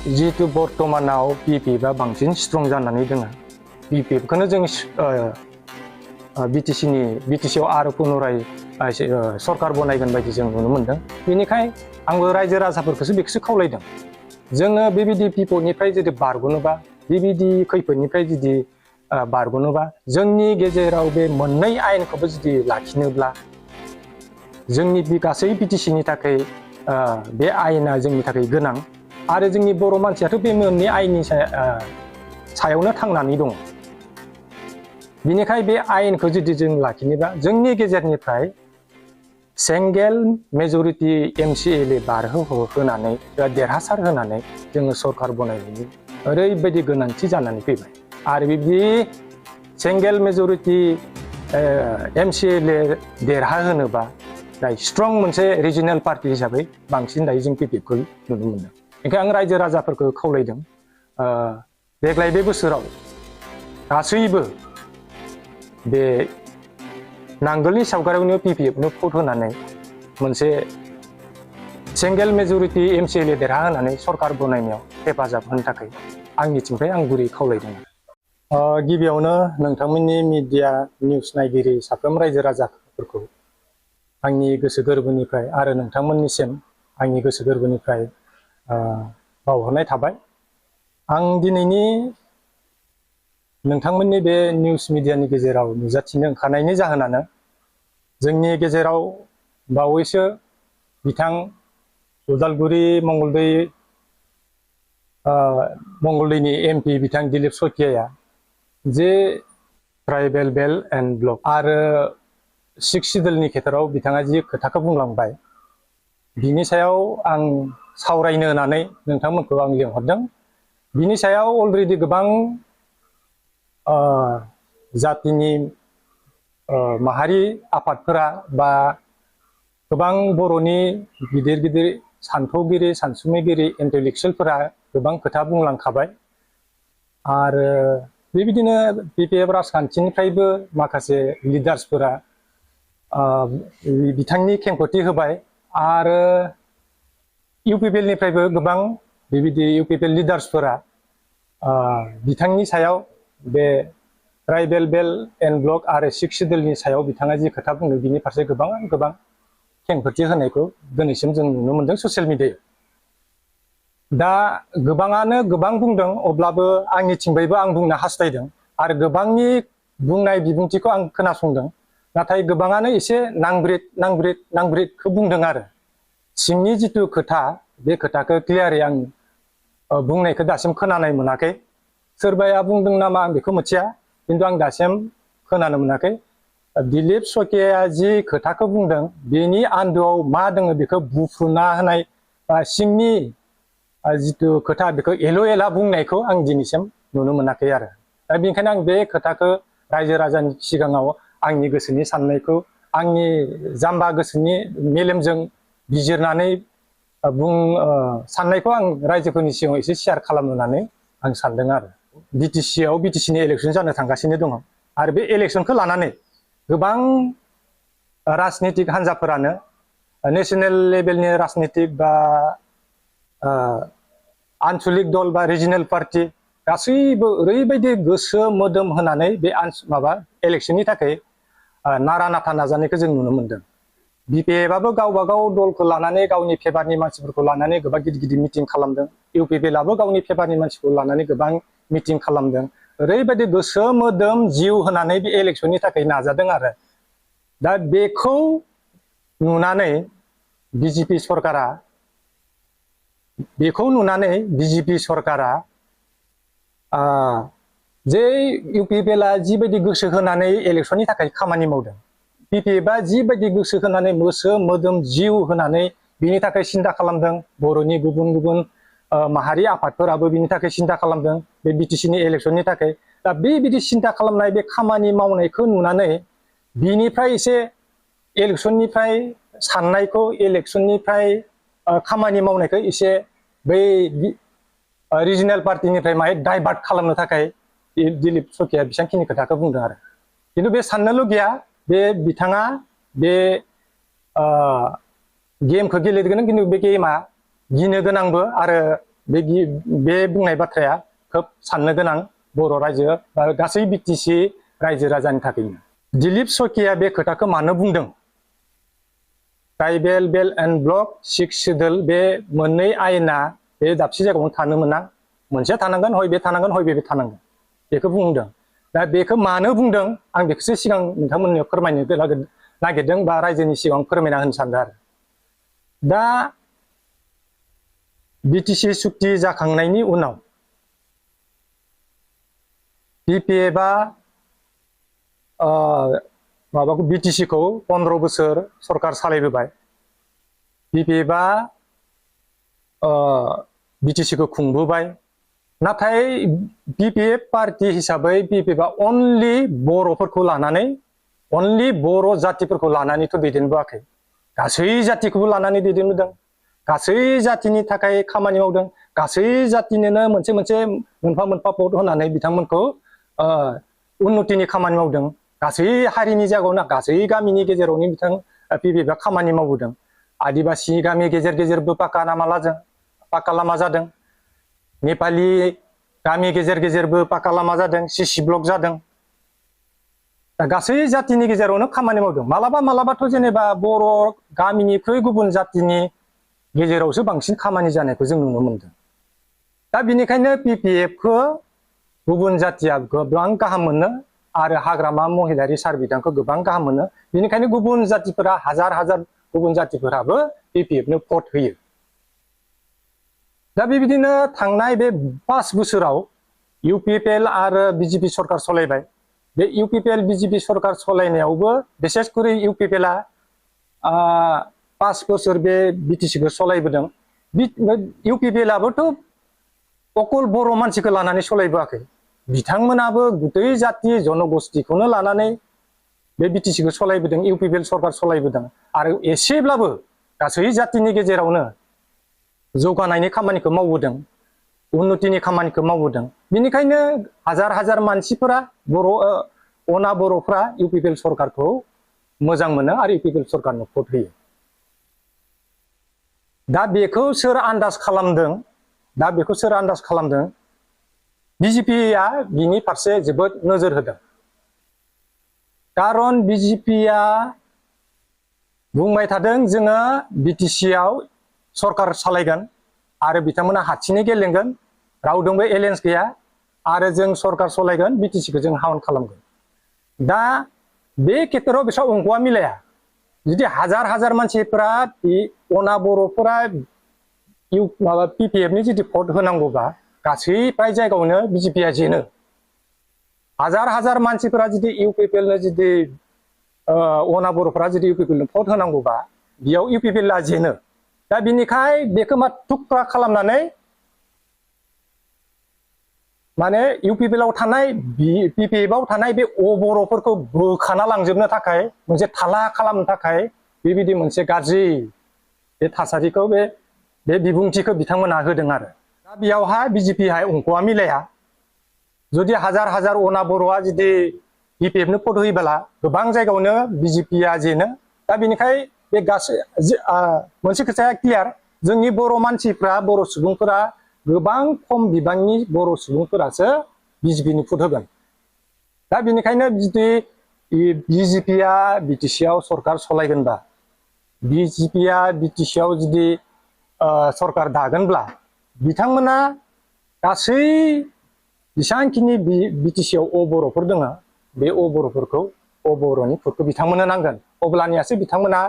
जितु बर्तमानाव बिपिएफआ बांसिन स्ट्रं जानानै दङ बिपिएफखौनो जों बिटिसिआव आरो पुनराय सरकार बनायगोन बायदि जों नुनो मोनदों बेनिखाय आंबो रायजो राजाफोरखौसो बेखौसो खावलायदों जोङो बेबायदि बिपदनिफ्राय जुदि बारग'नोबा बेबायदि खैफोदनिफ्राय जुदि बारग'नोबा जोंनि गेजेराव बे मोननै आयेनखौबो जुदि लाखिनोब्ला जोंनि गासै बिटिसिनि थाखाय बे आयेना जोंनि थाखाय गोनां आरो जोंनि बर' मानसियाथ' बे मोननै आयेननि सायावनो थांनानै दङ बिनिखाय बे आयेनखौ जुदि जों लाखिनोबा जोंनि गेजेरनिफ्राय सिंगेल मेजरिटि एमसिएलए बारहोनानै देरहासार होनानै जोङो सरकार बनायनायनि ओरैबायदि गोनांथि जानानै फैबाय आरो बिदि सिंगेल मेजरिटि एमसिएलए देरहाहोनोबा दायो स्ट्रं मोनसे रिजनेल पार्टि हिसाबै बांसिन दायो जों बिपिएफखौ नुनो मोनदों ओंखायनो आं रायजो राजाफोरखौ खावलायदों देग्लाय बे बोसोराव गासैबो बे नांगोलनि सावगारियावनो बिपिएफनो भट होनानै मोनसे सिंगेल मेजरिटि एमसिएलए देरहाहोनानै सरकार बनायनायाव हेफाजाब होनो थाखाय आंनिथिंनिफ्राय आं गुरै खावलायदों गिबियावनो नोंथांमोननि मिडिया निउस नायगिरि साफ्रोम रायजो राजाफोरखौ आंनि गोसो गोरबोनिफ्राय आरो नोंथांमोननिसिम आंनि गोसो गोरबोनिफ्राय बावहरनाय थाबाय आं दिनैनि नोंथांमोननि बे निउस मिडियानि गेजेराव नुजाथिनो ओंखारनायनि जाहोनानो जोंनि गेजेराव बावैसो बिथां उदालगुरि मंगलदैनि एमपि बिथां दिलीप सखियाया जे ट्राइबेल बेल्ट एन्ड ब्लक आरो सिक्स सिडुलनि खेथ्रआव बिथाङा जि खोथाखौ बुंलांबाय बिनि सायाव आं सावरायनो होननानै नोंथांमोनखौ आं लिंहरदों बिनि सायाव अलरेडि गोबां जातिनि माहारि आफादफोरा बा गोबां बर'नि गिदिर गिदिर सानथौगिरि सानसुमैगिरि इन्टेलेक्सुयेलफोरा गोबां खोथा बुंलांखाबाय आरो बेबायदिनो बिपिएफ राजखान्थिनिफ्रायबो माखासे लिडार्सफोरा बिथांनि खेंफोरथि होबाय आरो इउपिपिएलनिफ्रायबो गोबां बेबायदि इउपिपिएल लिडार्सफोरा बिथांनि सायाव बे ट्राइबेल बेल्ट एन्ड ब्लक आरो सिक्स सिडुलनि सायाव बिथाङा जि खोथा बुंदों बिनि फारसे गोबां खेंफोरथि होनायखौ दिनैसिम जों नुनो मोनदों ससियेल मिडियायाव दा गोबाङानो गोबां बुंदों अब्लाबो आंनिथिंबो आं बुंनो हास्थायदों आरो गोबांनि बुंनाय बिबुंथिखौ आं खोनासंदों नाथाय गोबाङानो एसे नांब्रिदखौ बुंदों आरो सिंनि जिथु खोथा बे खोथाखौ क्लियारै आं बुंनायखौ दासिम खोनानाय मोनाखै सोरबाया बुंदों नामा आं बेखौ मिथिया खिन्थु आं दासिम खोनानो मोनाखै दिलीप सखियाया जि खोथाखौ बुंदों बेनि आन्दोआव मा दङ बेखौ बुफ्रुना होनाय सिंनि जिथु खोथा बेखौ एल' एला बुंनायखौ आं दिनैसिम नुनो मोनाखै आरो दा बेनिखायनो आं बे खोथाखौ रायजो राजानि सिगाङाव आंनि गोसोनि साननायखौ आंनि जाम्बा गोसोनि मेलेमजों बिजिरनानै साननायखौ आं रायजोफोरनि सिगाङाव एसे शेयार खालामनो होननानै आं सानदों आरो बिटिसिनि इलेक्सन जानो थांगासिनो दङ आरो बे इलेक्सनखौ लानानै गोबां राजनितिक हान्जाफोरानो नेशनेल लेभेलनि राजनितिक बा आन्चलिक दल बा रिजनेल पार्टि गासैबो ओरैबायदि गोसो मोदोम होनानै बे इलेक्सननि थाखाय नारा नाथा नाजानायखौ जों नुनो मोनदों बिपिएफआबो गावबा गाव दलखौ लानानै गावनि फेभारनि मानसिफोरखौ लानानै गोबां गिदिर गिदिर मिटिं खालामदों इउपिपिएलआबो गावनि फेभारनि मानसिखौ लानानै गोबां मिटिं खालामदों ओरैबायदि गोसो मोदोम जिउ होनानै बे इलेक्सननि थाखाय नाजादों आरो दा बेखौ नुनानै बिजेपि सरकारा जे इउपिपिएलआ जिबायदि गोसो होनानै इलेक्सननि थाखाय खामानि मावदों बिपिएफआ जिबायदि गोसो होनानै गोसो मोदोम जिउ होनानै बिनि थाखाय सिन्था खालामदों बर'नि गुबुन गुबुन माहारि आफादफोराबो बिनि थाखाय सिन्था खालामदों बे बिटिसिनि इलेक्सननि थाखाय दा बेबायदि सिन्था खालामनाय बे खामानि मावनायखौ नुनानै बिनिफ्राय एसे इलेक्सननिफ्राय साननायखौ इलेक्सननिफ्राय खामानि मावनायखौ एसे बै रिजनेल पार्टिनिफ्राय माहाय डाइभार्ट खालामनो थाखाय दिलीप सखिया बेसेबांखिनि खोथाखौ बुंदों आरो खिन्थु बे साननोल' गैया बे बिथाङा बे गेमखौ गेलेदों खिन्थु बे गेमा गिनो गोनांबो आरो बे बुंनाय बाथ्राया खोब साननो गोनां बर' रायजो बा गासै बिटिसि रायजो राजानि थाखायनो। दिलीप सखिया बे खोथाखौ मानो बुंदों? Tribal belt and block 6 schedule बे मोननै आयेना बे दाबसे जायगायावनो थानो मोना, मोनसेया थानांगोन हय बे थानांगोन हय बे थानांगोन, बेखौ बुंदों। दा बेखौ मानो बुंदों आं बेखौसो सिगां नोंथांमोननो फोरमायनो नागिरदों बा रायजोनि सिगां फोरमायना होनो सानदों आरो। दा बिटिसि सुक्ति जाखांनायनि उनाव बिपिएफआ माबाखौ बिटिसिखौ 15 बोसोर सरकार सालायबोबाय। बिपिएफआ बिटिसिखौ खुंबोबाय। नाथाय बिपिएफ पार्टी हिसाबै बिपिएफआ अनलि बर'फोरखौ लानानै, अनलि बर' जातिफोरखौ लानानैथ' दैदेनबोआखै, गासै जातिखौबो लानानै दैदेनबोदों, गासै जातिनि थाखाय खामानि मावदों, गासै जातिनोनो मोनसे मोनसे मोनफा मोनफा पद होनानै बिथांमोनखौ उन्नतिनि खामानि मावदों। गासै हारिनि जायगायावनो गासै गामिनि गेजेरावनो बिपिएफआ खामानि मावबोदों। आदिबासि गामि गेजेर गेजेरबो पाका लामा जादों, नेपालि गामि गेजेर गेजेरबो पाका लामा जादों, सिसि ब्लक जादों। गासै जातिनि गेजेरावनो खामानि मावदों। मालाबाथ' जेनेबा बर' गामिनिख्रुइ गुबुन जातिनि गेजेरावसो बांसिन खामानि जानायखौ जों नुनो मोनदों। दा बेनिखायनो बिपिएफखौ गुबुन जातिया गोबां गाहाम मोनो आरो हाग्रामा महिलारि सार बिथांखौ गोबां गाहाम मोनो। बेनिखायनो गुबुन जातिफोरा हाजार गुबुन जातिफोराबो बिपिएफनो भट होयो। दा बेबायदिनो थांनाय बे 5 बोसोराव इउपिपिएल आरो बिजेपि सरकार सलायबाय। बे इउपिपिएल बिजेपि सरकार सलायनायावबो बिसेसकरि इउपिपिएलआ 5 बोसोर बे बिटिसिखौ सलायबोदों। इउपिपिएलआबोथ' अकल बर' मानसिखौ लानानै सलायबोआखै, बिथांमोनाबो गुबै जाति जनगोष्ठीखौनो लानानै बे बिटिसिखौ सलायबोदों, इउपिपिएल सरकार सलायबोदों। आरो एसेब्लाबो गासै जातिनि गेजेरावनो जौगानायनि खामानिखौ मावबोदों, उन्नतिनि खामानिखौ मावबोदों। बेनिखायनो हाजार मानसिफोरा अना बर'फ्रा इउपिपिएल सरकारखौ मोजां मोनो आरो इउपिपिएल सरकारनो भट होयो। दा बेखौ सोर आन्दाज खालामदों? बिजेपिआ बिनि फारसे जोबोद नोजोर होदों। खारन बिजेपिआ बुंबाय थादों जोङो बिटिसिआव सरकार सालायगोन आरो बिथांमोना हारसिङै गेलेगोन, रावजोंबो एलायन्स गैया आरो जों सरकार सालायगोन, बिटिसिखौ जों हाउन खालामगोन। दा बे खेथ्रआव बिसोर अंकआ मिलाया। जुदि हाजार मानसिफोरा अना बर'फोरा बिपिएफनि जुदि भट होनांगौबा गासै फ्राय जायगायावनो बिजेपिआ जेनो। हाजार मानसिफोरा जुदि इउपिपिएलनो जुदि अना बर'फोरा जुदि इउपिपिएलनो भट होनांगौबा बेयाव इउपिपिएलआ जेनो। दा बिनिखाय बेखौ मा थुख्रा खालामनानै माने इउपिपिएलआव थानाय बिपिएफआव थानाय बे बर'फोरखौ बोखाना लांजोबनो थाखाय मोनसे थाला खालामनो थाखाय बेबायदि मोनसे गाज्रि बे थासारिखौ बे बिबुंथिखौ बिथांमोना होदों आरो। दा बेयावहाय बिजेपिहा अंकआ मिलाया। जुदि हाजार अना बर'आ जुदि बिपिएफनो भट होयोब्ला गोबां जायगायावनो बिजेपिआ जेनो। दा बेनिखाय बे गासै मोनसे खोथाया क्लियार, जोंनि बर' मानसिफ्रा, बर' सुबुंफोरा गोबां खम बिबांनि बर' सुबुंफोरासो बिजेपिनि भट होगोन। दा बेनिखायनो जुदि बिजेपिआ बिटिसिआव सरकार सलायगोनबा, बिजेपिआ बिटिसिआव जुदि सरकार दागोनब्ला बिथांमोना गासै जेसांखिनि बिटिसिआव बर'फोर दङ बे बर'फोरखौ बर'नि भटखौ बिथांमोननो नांगोन। अब्लानियासो बिथांमोना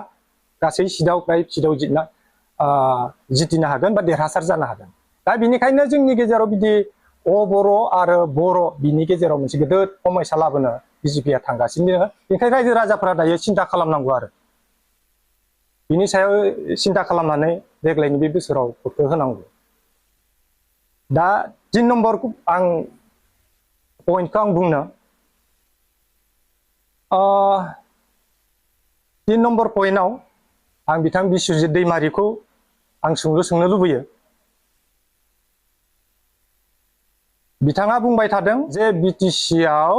गासै सिटआव जितिनो हागोन बा देरहासार जानो हागोन। दा बेनिखायनो जोंनि गेजेराव बिदि बर' आरो बर' बिनि गेजेराव मोनसे गिदिर समयसा लाबोनो बिजेपिआ थांगासिनो दङ। बेनिखायनो रायजो राजाफोरा दायो सिन्था खालामनांगौ आरो बिनि सायाव सिन्था खालामनानै देग्लायनि बे बोसोराव भटखौ होनांगौ। दा 3 नम्बर पइन्टखौ आं बुंनो 3 नम्बर पइन्टआव आं बिथां बिस्वजित दैमारिखौ आं सोंनो लुबैयो। बिथाङा बुंबाय थादों जे बिटिसिआव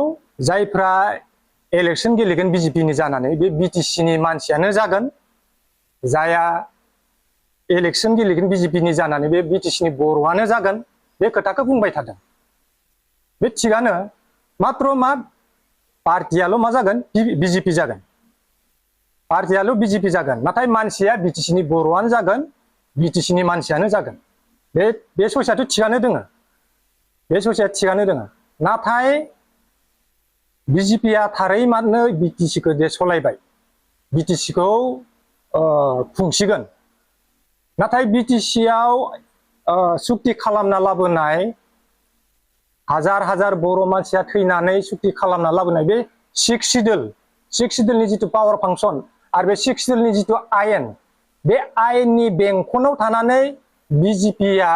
जायफ्रा इलेक्सन गेलेगोन बिजेपिनि जानानै बे बिटिसिनि मानसियानो जागोन, जाया इलेक्सन गेलेगोन बिजेपिनि जानानै बे बिटिसिनि बर'आनो जागोन बे खोथाखौ बुंबाय थादों बे थिगानो मात्र मा पार्टियाल' मा जागोन बिजेपि जागोन पार्टियाल' बिजेपि जागोन नाथाय मानसिया बिटिसिनि बर'आनो जागोन बिटिसिनि मानसियानो जागोन बे ससेयाथ' थिगानो दोङो बे ससेया थिगानो दोङो नाथाय बिजेपिया थारै मानो बिटिसिखौ दे सलायबाय बिटिसिखौ खुंसिगोन नाथाय बिटिसियाव सुक्ति खालामना लाबोनाय हाजार हाजार बर' मानसिया थैनानै सुक्ति खालामना लाबोनाय बे सिक्स सिडुलनि जिथु पावार फांसन आरो बे सिक्स सिडुलनि जिथु आयेन बे आयेननि बेंखनाव थानानै बिजेपिया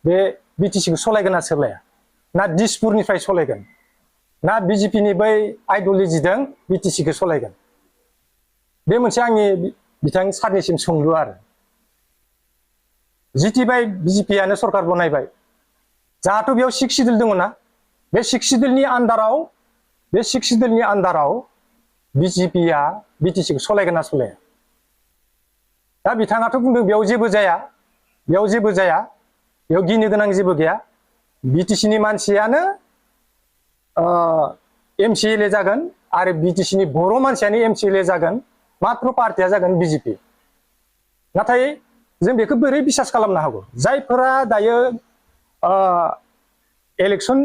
बे बिटिसिखौ सलायगोन ना सोलाया ना दिसपुरनिफ्राय सलायगोन ना बिजेपिनि बै आइडिय'लजिजों बिटिसिखौ सलायगोन बे मोनसे आंनि बिथां सारनिसिम सोंलु आरो जितिबाय बिजेपियानो सरकार बनायबाय जाहाथ' बेयाव सिक्स सिडुल दङ ना बे सिक्स सिडुलनि आन्दाराव बिजेपिया बिटिसिखौ सलायगोन ना सलाया दा बिथाङाथ' बुंदों बेयाव जेबो जाया बेयाव गिनो गोनां जेबो गैया बिटिसिनि मानसियानो एमसिएलए जागोन आरो बिटिसिनि बर' मानसियानो एमसिएलए जागोन मात्र पार्टिया जागोन बिजेपि नाथाय जों बेखौ बोरै बिसास खालामनो हागौ जायफोरा दायो इलेक्सन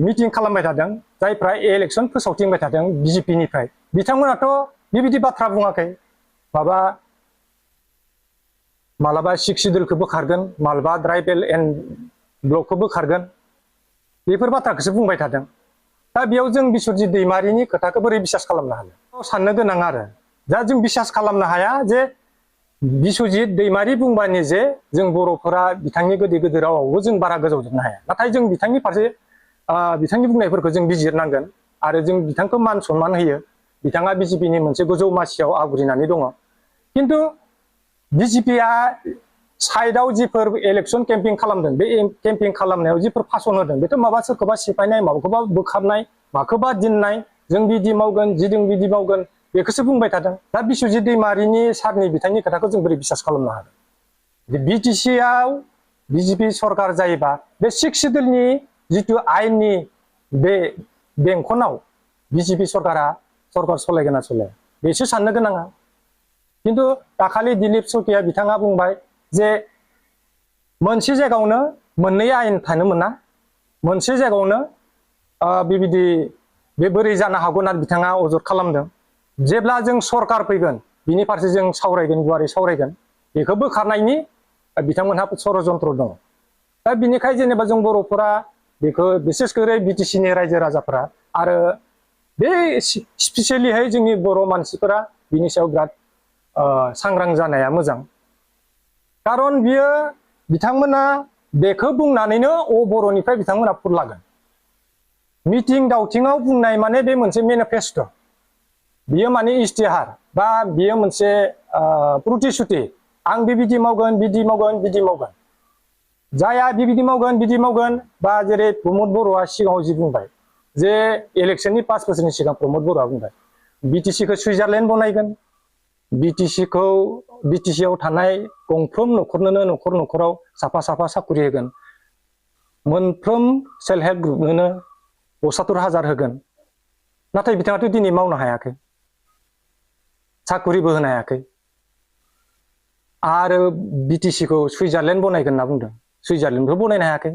मिटिं खालामबाय थादों जायफ्रा इलेक्सन फोसावथिंबाय थादों बिजेपिनिफ्राय बिथांमोनाथ' बेबायदि बाथ्रा बुङाखै मालाबा सिक्स सिडुलखौ बोखारगोन मालाबा ट्राइबेल एन्ड ब्लकखौ बोखारगोन बेफोर बाथ्राखौसो बुंबाय थादों दा बेयाव जों बिस्वजित दैमारिनि खोथाखौ बोरै बिसास खालामनो हानो साननो गोनां आरो दा जों बिसास खालामनो हाया जे बिस्वजित दैमारि बुंबानि जे जों बर'फोरा बिथांनि गोदै गोदै रावावबो जों बारा गोजावजोबनो हाया नाथाय जों बिथांनि फारसे बिथांनि बुंनायफोरखौ जों बिजिरनांगोन आरो जों बिथांखौ मान सनमान होयो बिथाङा बिजेपिनि मोनसे गोजौ मासियाव आवग्रिनानै दङ खिन्थु बिजेपिया साइडआव जिफोर इलेक्सन केम्पिं खालामदों बे केम्पिं खालामनायाव जिफोर भाषण होदों बेथ' माबा सोरखौबा सिफायनाय माखौबा बोखारनाय माखौबा दिननाय जों बिदि मावगोन जों बिदि मावगोन बेखौसो बुंबाय थादों दा बिस्वजित दैमारिनि सारनि बिथांनि खोथाखौ जों बोरै बिसास खालामनो हागोन बिटिसिआव बिजेपि सरकार जायोबा बे सिक्स सिडुलनि जिथु आयेननि बे बेंखनाव बिजेपि सरकारा सरकार सलायगोन ना सलाया बेसो साननो गोनाङा खिन्थु दाखालि दिलीप सखिया बिथाङा बुंबाय जे मोनसे जायगायावनो मोननै आयेन थानो मोना मोनसे जायगायावनो बेबायदि बे बोरै जानो हागौ होननानै बिथाङा अजद खालामदों जेब्ला जों सरकार फैगोन बिनि फारसे जों सावरायगोन गुवारै सावरायगोन बेखौ बोखारनायनि बिथांमोनहा षड़यन्त्र दङ दा बिनिखाय जेनेबा जों बर'फोरा बेखौ बिसेसकरै बिटिसिनि रायजो राजाफोरा आरो बे स्पेसियेलिहाय जोंनि बर' मानसिफोरा बिनि सायाव बिराद सांग्रां जानाया मोजां खारन बियो बिथांमोना बेखौ बुंनानैनो बर'निफ्राय बिथांमोना फुरलागोन मिटिं दावथिङाव बुंनाय माने बे मोनसे मेनिफेस्ट' बियो माने इस्तिहार बा बियो मोनसे प्रतिश्रुति आं बिदि मावगोन बिदि मावगोन जाया बिदि मावगोन बा जेरै प्रमद बर'आ सिगाङाव जि बुंबाय जे इलेक्सननि 5 बोसोरनि सिगां प्रमद बर'आ बुंबाय बिटिसिखौ सुइजारलेण्ड बनायगोन बिटिसिआव थानाय गंफ्रोम न'खरनोनो न'खराव साफा साखरि होगोन मोनफ्रोम सेल्फ हेल्प ग्रुपनोनो 75,000 होगोन नाथाय बिथाङाथ' दिनै मावनो हायाखै साखरिबो होनो हायाखै आरो बिटिसिखौ सुइजारलेण्ड बनायगोन होनना बुंदों सुइजारलेण्डखौ बनायनो हायाखै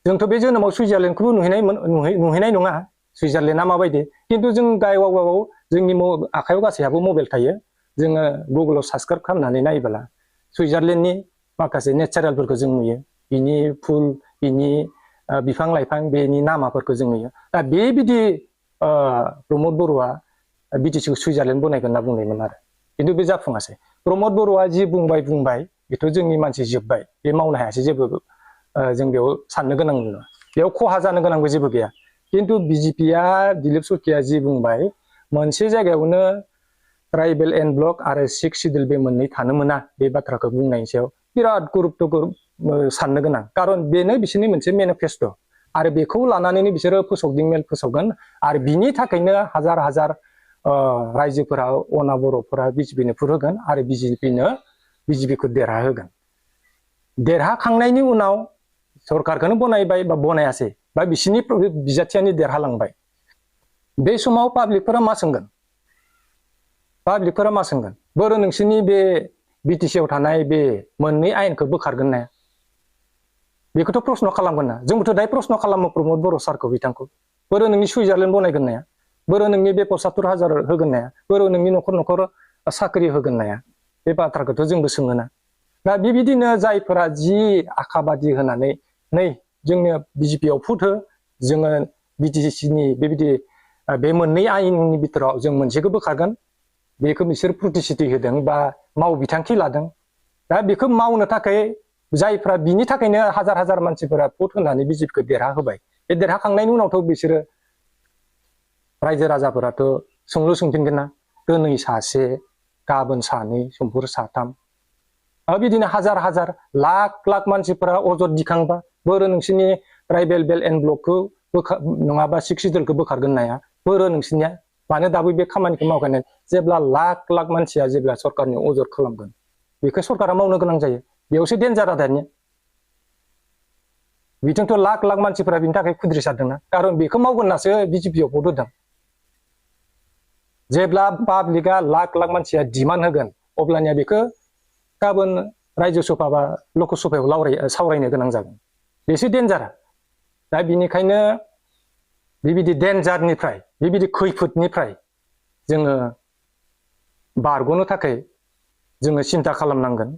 जोंथ' बे जोनोमाव सुइजारलेण्डखौबो नुहैनाय नङा सुइजारलेण्डआ माबायदि खिन्थु जों गावबागाव जोंनि आखायाव गासैहाबो मबाइल थायो जोङो गुगोलाव साबस्क्राइब खालामनानै नायोब्ला सुइजारलेण्डनि माखासे नेचारेलफोरखौ जों नुयो बिनि फुल बिनि बिफां लाइफां बेनि नामाफोरखौ जों नुयो दा बेबायदि प्रमद बर'आ बिटिसिखौ सुइजारलेण्ड बनायगोन होनना बुंनायमोन आरो खिन्थु बे जाफुङासै प्रमद बर'आ जि बुंबाय बेथ' जोंनि मानसि जोब्बाय बे मावनो हायासै जेबो जों बेयाव साननो गोनां नङा बेयाव खहा जानो गोनांबो जेबो गैया खिन्थु बिजेपिया दिलीप सखिया जि बुंबाय मोनसे जायगायावनो ट्राइबेल एन्ड ब्लक आरो सिक्स सिडुल बे मोननै थानो मोना बे बाथ्राखौ बुंनायनि सायाव बिराद गुरुत्व साननो गोनां खारन बेनो बिसोरनि मोनसे मेनिफेस्ट' आरो बेखौ लानानैनो बिसोरो मेल फोसावगोन आरो बिनि थाखायनो हाजार रायजोफोरा अना बर'फोरा बिजेपिनो भट होगोन आरो बिजेपिखौ देरहाहोगोन। देरहाखांनायनि उनाव सरकारखौनो बनायबाय बा बनायासै बा बिसिनि बिजाथियानो देरहालांबाय। बे समाव पाब्लिकफोरा मा सोंगोन? पाब्लिकफोरा मा सोंगोन? बोरो नोंसोरनि बे बिटिसिआव थानाय बे मोननै आयेनखौ बोखारगोन ना? बेखौथ' प्रश्न खालामगोन ना? जोंबोथ' दायो प्रश्न खालामो प्रमद बर' सारखौ बिथांखौ। बोरो नोंनि सुइजारलेण्ड बनायगोन नाया? बोरो नोंनि बे 75,000 होगोन नाया? बोरो नोंनि न'खर न'खर साख्रि होगोन नाया? बे बाथ्राखौथ' जोंबो सोङोना। दा बेबायदिनो जायफोरा जि आखाबादि होनानै नै जोंनो बिजेपिआव भट हो, जोङो बिटिसिनि बेबायदि बे मोननै आयेननि बिथोराव जों मोनसेखौ बोखारगोन, बेखौ बिसोर प्रतिश्रुति होदों बा मावबिथांखि लादों। दा बेखौ मावनो थाखाय जायफ्रा बिनि थाखायनो हाजार हाजार मानसिफोरा भट होनानै बिजेपिखौ देरहाहोबाय। बे देरहाखांनायनि उनावथ' बिसोरो रायजो राजाफोराथ' सोंलु सोंफिनगोन ना? दिनै सासे, गाबोन सानै, समफोर साथाम, बिदिनो हाजार हाजार लाख लाख मानसिफोरा अजद दिखांबा बोरो नोंसोरनि ट्राइबेल बेल्ट एन्ड ब्लकखौ नङाबा 6 सिडुलखौ बोखारगोन नाया? बोरो नोंसोरनिया मानो दाबो बे खामानिखौ मावगायनाय? जेब्ला लाख लाख मानसिया जेब्ला सरकारनि अजद खालामगोन, बेखौ सरकारा मावनो गोनां जायो। बेयावसो डेन्जारा दानिया। बिथिंथ' लाख लाख मानसिफोरा बिनि थाखाय खुद्रिसारदोंना, खारन बेखौ मावगोन होननासो बिजेपिआव भट होदों। जेब्ला पाब्लिकआ लाख लाख मानसिया डिमान्ड होगोन, अब्लानिया बेखौ गाबोन रायजो सभा बा लक सभायाव सावरायनो गोनां जागोन। बेसो डेन्जारा। दा बिनिखायनो बेबायदि डेन्जारनिफ्राय, बेबायदि खैफोदनिफ्राय जोङो बारग'नो थाखाय जोङो सिन्था खालामनांगोन,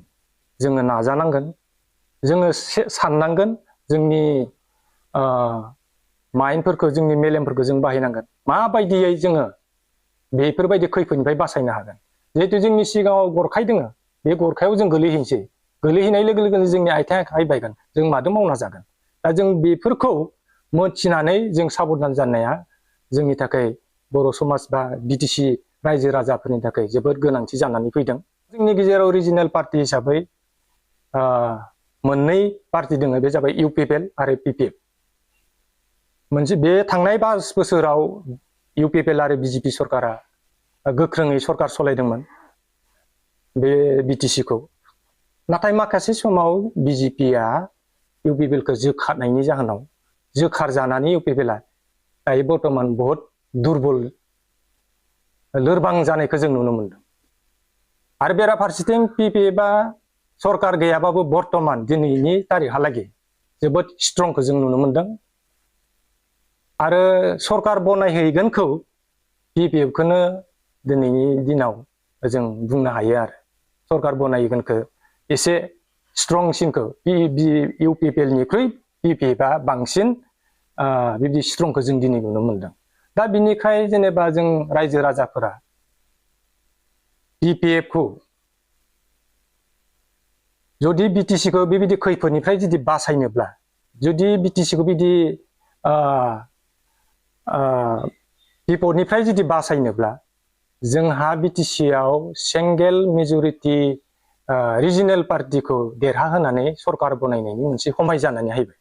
जोङो नाजानांगोन, जोङो साननांगोन, जोंनि माइन्डफोरखौ, जोंनि मेलेमफोरखौ जों बाहायनांगोन। माबायदियै जोङो बेफोरबायदि खैफोदनिफ्राय बासायनो हागोन? जिहेतु जोंनि सिगाङाव गरखाय दोङो, बे गरखायाव जों गोलैहैनोसै। गोलैहैनाय लोगो लोगोनो जोंनि आथिं आखाइ बायगोन, जों मादों मावना जागोन? दा जों बेफोरखौ मोनथिनानै जों साबधान जानाया जोंनि थाखाय बर' समाज बा बिटिसि रायजो राजाफोरनि थाखाय जोबोद गोनांथि जानानै फैदों। जोंनि गेजेराव रिजिनेल पार्टि हिसाबै मोननै पार्टि दङ, बे जाबाय इउपिपिएल आरो पिपिएफ। मोनसे बे थांनाय 5 बोसोराव इउपिपिएल आरो बिजेपि सरकारा गोख्रोङै सरकार सलायदोंमोन बे बिटिसिखौ। नाथाय माखासे समाव बिजेपिआ इउपिपिएलखौ जोखारनायनि जाहोनाव, जोखार जानानै इउपिपिएलआ दायो बर्तमान बहुत दुरबल, लोरबां जानायखौ जों नुनो मोनदों। आरो बेराफारसेथिं पिपिएफआ सरकार गैयाबाबो बर्तमान दिनैनि तारिखहालागै जोबोद स्ट्रंखौ जों नुनो मोनदों। आरो सरकार बनायहैगोनखौ पिपिएफखौनो दिनैनि दिनाव जों बुंनो हायो। आरो सरकार बनायहैगोनखौ एसे स्ट्रंसिनखौ इउपिपिएलनिख्रुइ पिपिएफआ बांसिन बिदि स्ट्रंखौ जों दिनै नुनो मोनदों। दा बिनिखाय जेनेबा जों रायजो राजाफोरा पिपिएफखौ जुदि बिटिसिखौ बेबायदि खैफोदनिफ्राय जुदि बासायनोब्ला, जुदि बिटिसिखौ बिदि बिपदनिफ्राय जुदि बासायनोब्ला, जोंहा बिटिसिआव सिंगेल मेजरिटि रिजिनेल पार्टिखौ देरहाहोनानै सरकार बनायनायनि मोनसे समाय जानानै फैबाय।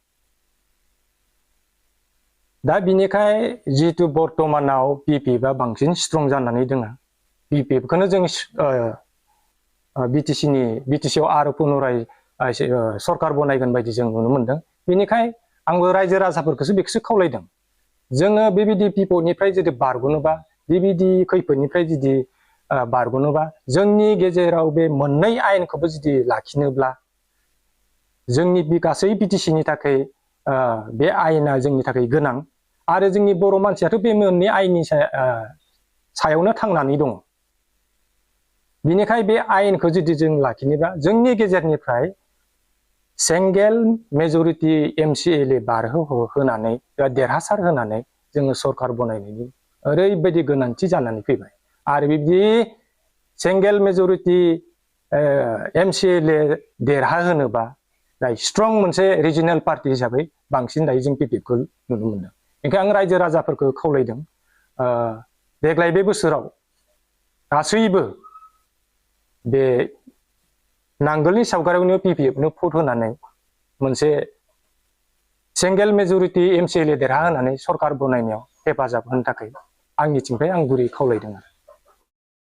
दा बिनिखाय जिहेतु बर्तमानाव पिपिएफआ बांसिन स्ट्रं जानानै दङ, पिपिएफखौनो जों बिटिसिआव आरो पुनराय सरकार बनायगोन बायदि जों नुनो मोनदों। बेनिखाय आंबो रायजो राजाफोरखौसो बेखौसो खावलायदों, जोङो बेबायदि बिपदनिफ्राय जुदि बारग'नोबा, बेबायदि खैफोदनिफ्राय जुदि बारग'नोबा, जोंनि गेजेराव बे मोननै आयेनखौबो जुदि लाखिनोब्ला, जोंनि गासै बिटिसिनि थाखाय बे आयेना जोंनि थाखाय गोनां। आरो जोंनि बर' मानसियाथ' बे मोननै आयेननि सायावनो थांनानै दङ। बिनिखाय बे आयेनखौ जुदि जों लाखिनोबा, जोंनि गेजेरनिफ्राय सिंगेल मेजरिटि एमसिएलए बारहोनानै देरहासार होनानै जोङो सरकार बनायनायनि ओरैबायदि गोनांथि जानानै फैबाय। आरो बिदि सिंगेल मेजरिटि एमसिएलए देरहाहोनोबा दायो स्ट्रं मोनसे रिजिनेल पार्टि हिसाबै बांसिन दायो जों पिपिएफखौ नुनो मोनदों। ओंखायनो आं रायजो राजाफोरखौ खावलायदों, देग्लाय बे बोसोराव गासैबो बे नांगोलनि सावगारियावनो पिपिएफनो भट होनानै मोनसे सिंगेल मेजरिटि एमसिएलए देरहाहोनानै सरकार बनायनायाव हेफाजाब होनो थाखाय आंनिथिंनिफ्राय आं गुरै खावलायदों।